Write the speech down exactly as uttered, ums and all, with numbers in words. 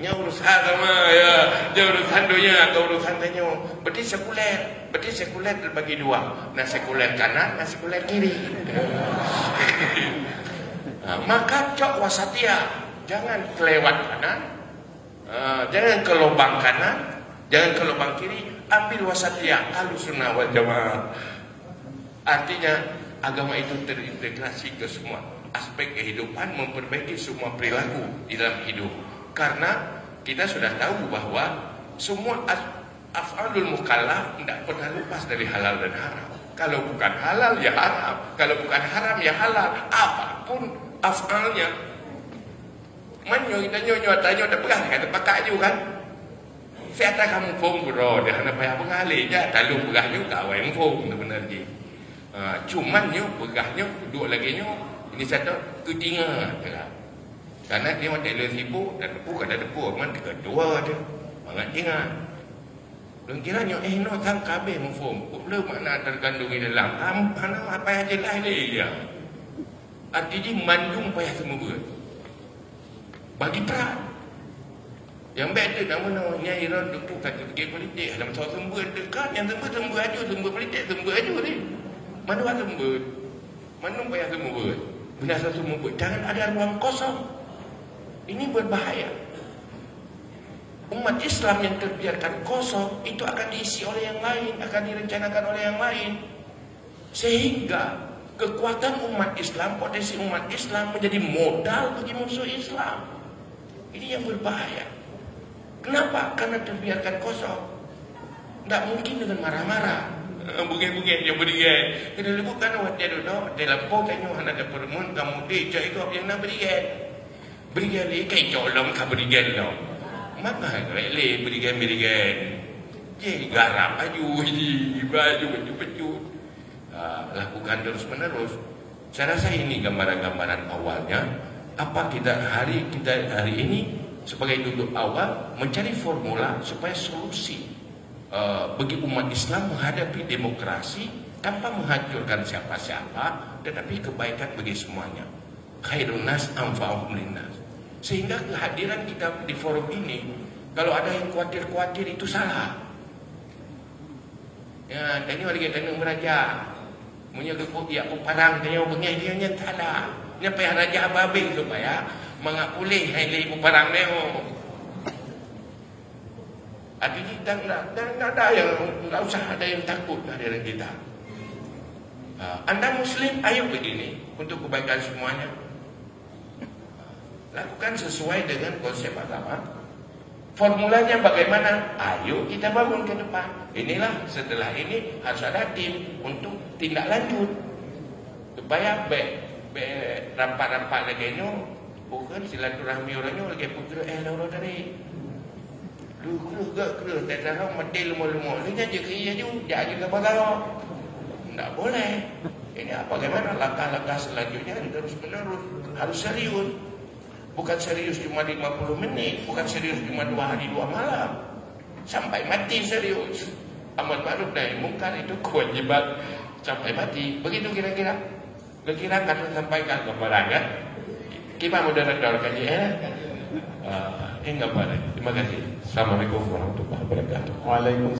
Nyan urusan agama, ya. Nyan urusan dunia, atau urusan tanyoe. Berarti sekuler. Berarti sekuler terbagi dua. Na sekuler kanan, na sekuler kiri. Ha, maka cok wasatia. Jangan kelewat kanan. Ha, jangan ke lubang kanan, jangan ke lubang kiri. Ambil wasatia. Ahlussunnah wal Jamaah. Artinya, agama itu terintegrasi ke semua aspek kehidupan, memperbaiki semua perilaku di dalam hidup. Karena kita sudah tahu bahwa semua as-, af'alul mukallaf tidak pernah lepas dari halal dan haram. Kalau bukan halal, ya haram. Kalau bukan haram, ya halal. Apapun af'alnya. Man nyoe, kita nyoe, nyoe, ata nyoe, dah peugah, kata pakat aju kan? Si ata kamu phon bro, dia hana payah peugah lé, ja, talung peugah juga, awai phon, benar-benar ji. Ha, cuman nyoe, peugah nyoe, duduk lagi nyoe, ini satu, keutinga, kata. Karena dia watèe lé sibuk, dan teupeu, kada teupeu, man teuka dua tu, mangat ingat. Lôn kira nyoe, eh, nyoe sang kabeh muphom. Peue makna terkandung di dalam? Am, hana apa yang jelas lé, ya. Arti jih mandum payah seumeubeuet. Bagi prat. Nyang bèk teuk na meunoe, nyan Iran duku ka teupike politik. Dalam soal seumeubeuet teuka, nyang seumeubeuet, seumeubeuet aju, seumeubeuet politik, seumeubeuet aju ni. Mandum seumeubeuet. Mandum payah seumeubeuet. Bila seumeubeuet, jangan ada ruang kosong. Ini berbahaya. Umat Islam yang terbiarkan kosong itu akan diisi oleh yang lain, akan direncanakan oleh yang lain. Sehingga kekuatan umat Islam, potensi umat Islam menjadi modal bagi musuh Islam. Ini yang berbahaya. Kenapa? Karena terbiarkan kosong. Ndak mungkin dengan marah-marah. Bungén-bungén je berikan. Kena lebutkan watèe duduk, watèe lampôh tanyoe hana dapeurumun, kamu deh cok ikot yang na berikan. Berikan lé, kai cok lom ka berikan lom. Maka rek lé berikan-berikan. Jadi garap aju, jadi baju pecut-pecut. Ah, lakukan terus-menerus. Saya rasa ini gambaran-gambaran awalnya. Apa kita hari kita hari ini sebagai duduk awal mencari formula supaya solusi, eh, bagi umat Islam menghadapi demokrasi tanpa menghancurkan siapa-siapa, tetapi kebaikan bagi semuanya. Khairun nas anfa'uhum linnas. Sehingga kehadiran kita di forum ini, kalau ada yang khawatir-khawatir, itu salah. Ya, tanyoe lagèe tanyoe meuraja. Meunyoe geupeu jak peuparang tanyoe beungèh dia nyan salah. Nyan payah raja babeng supaya mangat puléh hai lé peuparang tanyoe. Artinya dan, dan, dan ada yang, nggak usah ada yang takut kehadiran kita. Ha, anda Muslim, ayo begini untuk kebaikan semuanya. Lakukan sesuai dengan konsep agama. Formulanya bagaimana? Ayo kita bangun ke depan. Inilah, setelah ini harus ada tim untuk tindak lanjut. Supaya bèk, bèk rapat-rapat lagèe nyoe, bukan silaturahmi orang nyoe lagèe peukreuh eh lôn tadi. Duh kreuh gak kreuh, dan dalam mati leumo-leumo. Lheuh nyan jeuet keu ie aju, jak aju ka bagawa. Ndak boleh. Ini apa, bagaimana langkah-langkah selanjutnya terus menerus. Harus serius. Bukan serius cuma lima puluh menit, bukan serius cuma dua hari dua malam. Sampai mati serius. Amar ma'ruf nahi mungkar itu kewajiban sampai mati. Begitu kira-kira. Kira-kira kami sampaikan kepada, kan? Kita moderator kan, ya? Ah, enggak apa. Terima kasih. Assalamualaikum warahmatullahi wabarakatuh. Waalaikumsalam.